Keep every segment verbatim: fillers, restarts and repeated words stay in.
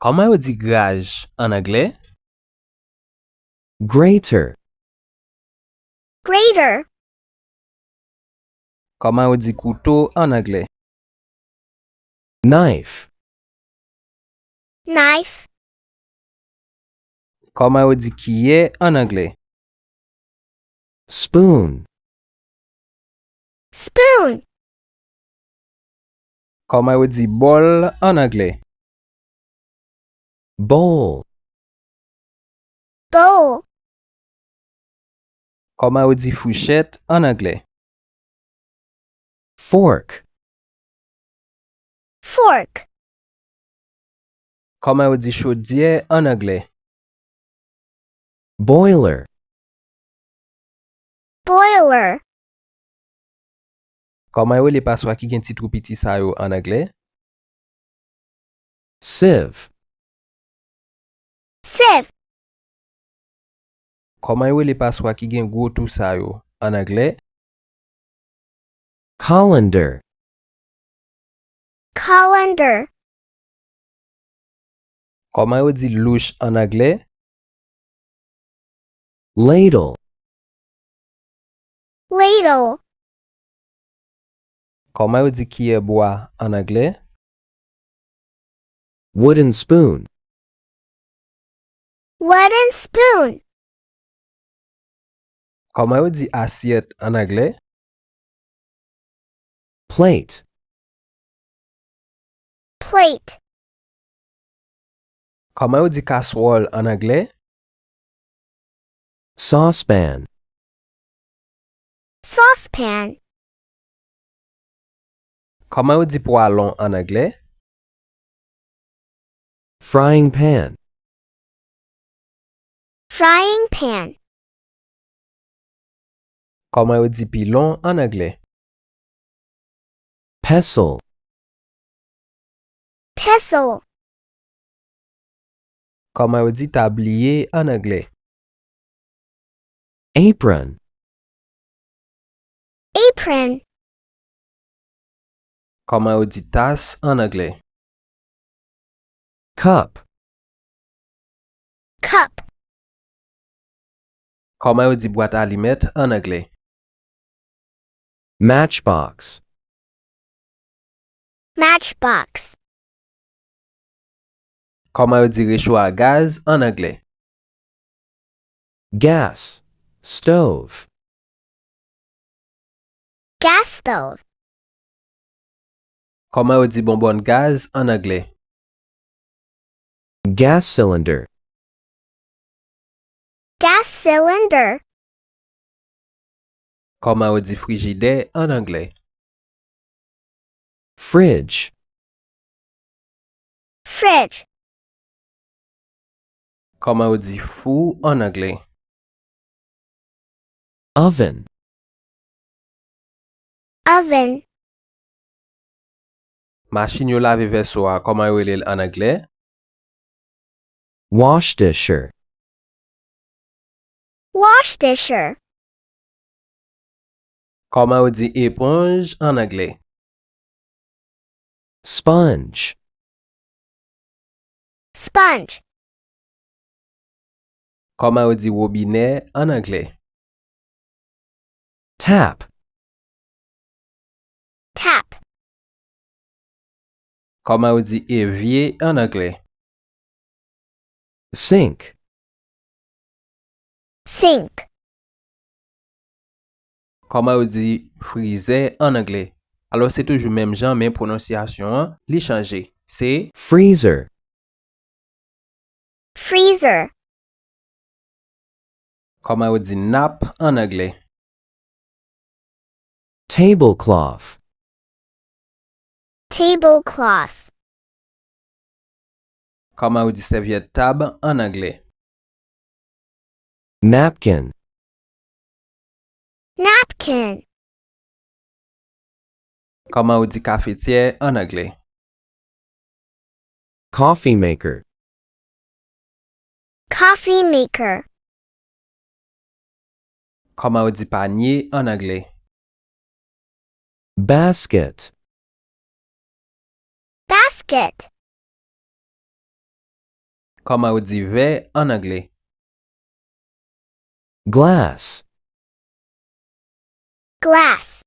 Kòman yo di graj an anglè? Grater. Grater. Kòman yo di kouto an anglè? Knife. Knife. Kòman yo di kiyè an anglè? Spoon. Spoon. Kòman yo di bòl an anglè? Bowl. Bowl. Kòman yo di fouchèt an anglè? Fork. Fork. Kòman yo di chodyè an anglè? Boiler. Boiler. Kòman yo rele paswa ki gen ti twou piti sa yo an anglè? Sieve. Sieve. Kòman yo rele paswa ki gen gwo twou sa yo an anglè? Colander. Colander. Kòman yo di louch an anglè? Ladle. Ladle. Kòman yo di kiyè bwa an anglè? Wooden spoon. Wooden spoon. Kòman yo di asyèt an anglè? Plate. Plate. Kòman yo di kaswòl an anglè? Saucepan. Saucepan. Kòman yo di pwalon an anglè? Frying pan. Frying pan. Kòman yo di pilon an anglè? Pestle. Pestle. Kòman yo di tabliye an anglè? Apron. Apron. Kòman yo di tas an anglè? Cup. Cup. Kòman yo di bwat alimèt an anglè? Matchbox. Matchbox. Kòman yo di recho a gaz an anglè? Gas stove. Gas stove. Kòman yo di bonbòn gaz an anglè? Gas cylinder. Gas cylinder. Kòman yo di frijidè an anglè? Fridge. Fridge. Kòman yo di fou an anglè? Oven. Oven. Machin yo lave vèso a, kòman yo rele l an anglè? Wash disher. Wash disher. Kòman yo di eponj an anglè? Sponge. Sponge. Kòman yo di wobinè an anglè? Tap. Tap. Kòman yo di evye an anglè? Sink. Sink. Kòman yo di frizè an anglè? Alò, se toujou menm jan, men pwononsyasyon an, li chanje. Se freezer. Freezer. Kòman yo di nap an anglè? Tablecloth. Tablecloth. Kòman yo di sèvyèt tab an anglè? Napkin. Napkin. Kòman yo di kafetyè an anglè? Coffee maker. Coffee maker. Kòman yo di panye an anglè? Basket. Basket. Kòman yo di vè ann anglè? Glass. Glass.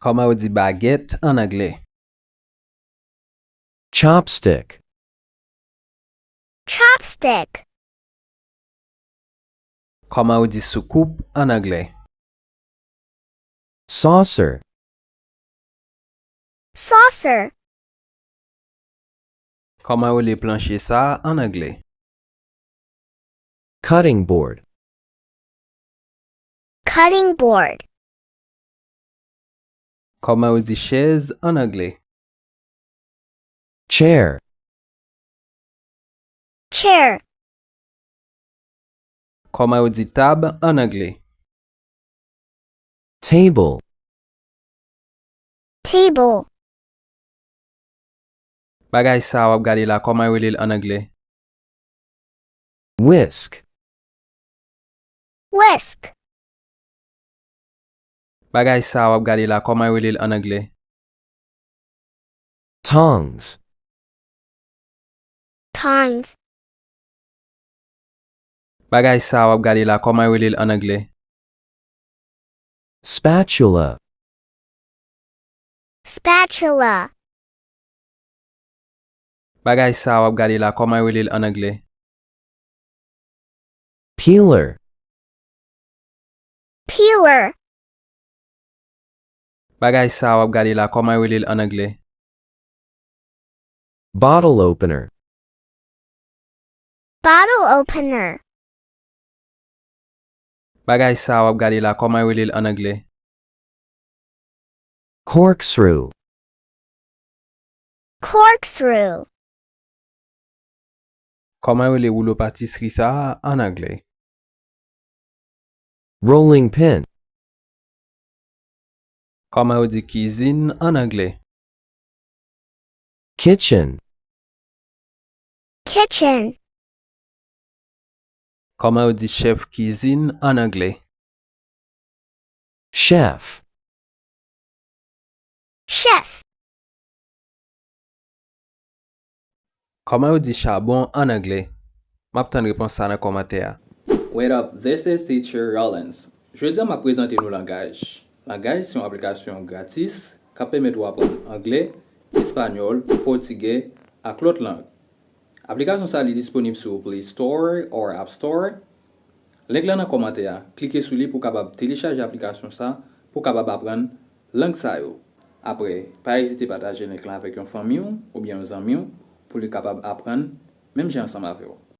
Kòman yo di bagèt ann anglè? Chopstick. Chopstick. Kòman yo di soukoup ann anglè? Saucer. Saucer. Kòman yo rele planche sa a ann anglè? Cutting board. Cutting board. Kòman yo di chèz ann anglè? Chair. Chair. Kòman yo di tab ann anglè? Table. Table. Bagay sa a w ap gade la, kòman yo rele l ann anglè? Whisk. Whisk. Bagay sa a w ap gade la, kòman yo rele l ann anglè? Tongs. Tongs. Bagay sa a w ap gade la, kòman yo rele l ann anglè? Spatula. Spatula. Bagay sa a w ap gade la, kòman yo rele l ann anglè? Peeler. Peeler. Bagay sa a w ap gade la, kòman yo rele l ann anglè? Bottle opener. Bottle opener. Bagay sa a w ap gade la, kòman yo rele l ann anglè? Corkscrew. Corkscrew. Kòman yo rele woulo patisri sa a ann anglè? Rolling pin. Kòman yo di kizin ann anglè? Kitchen. Kitchen. Kòman yo di chèf kizin ann anglè? Chef. Chef. Kòman yo di chabon ann anglè? M ap tann repons sa nan kòmantè a. What up, this is Teacher Rollins. Jodi a m ap prezante nou Langaj. Langaj se yon aplikasyon gratis k ap pèmèt ou aprann anglè, espanyòl, pòtigè ak lòt lang. Aplikasyon sa a li disponib sou Play Store or App Store. Link lan nan kòmantè a, klike sou li pou w kapab telechaje aplikasyon sa pou w kapab aprann lang sa yo. Apre, pa ezite pataje link lan avèk yon fanmi w oubyen yon zanmi w pou li kapab aprann menm jan ansanm avè w.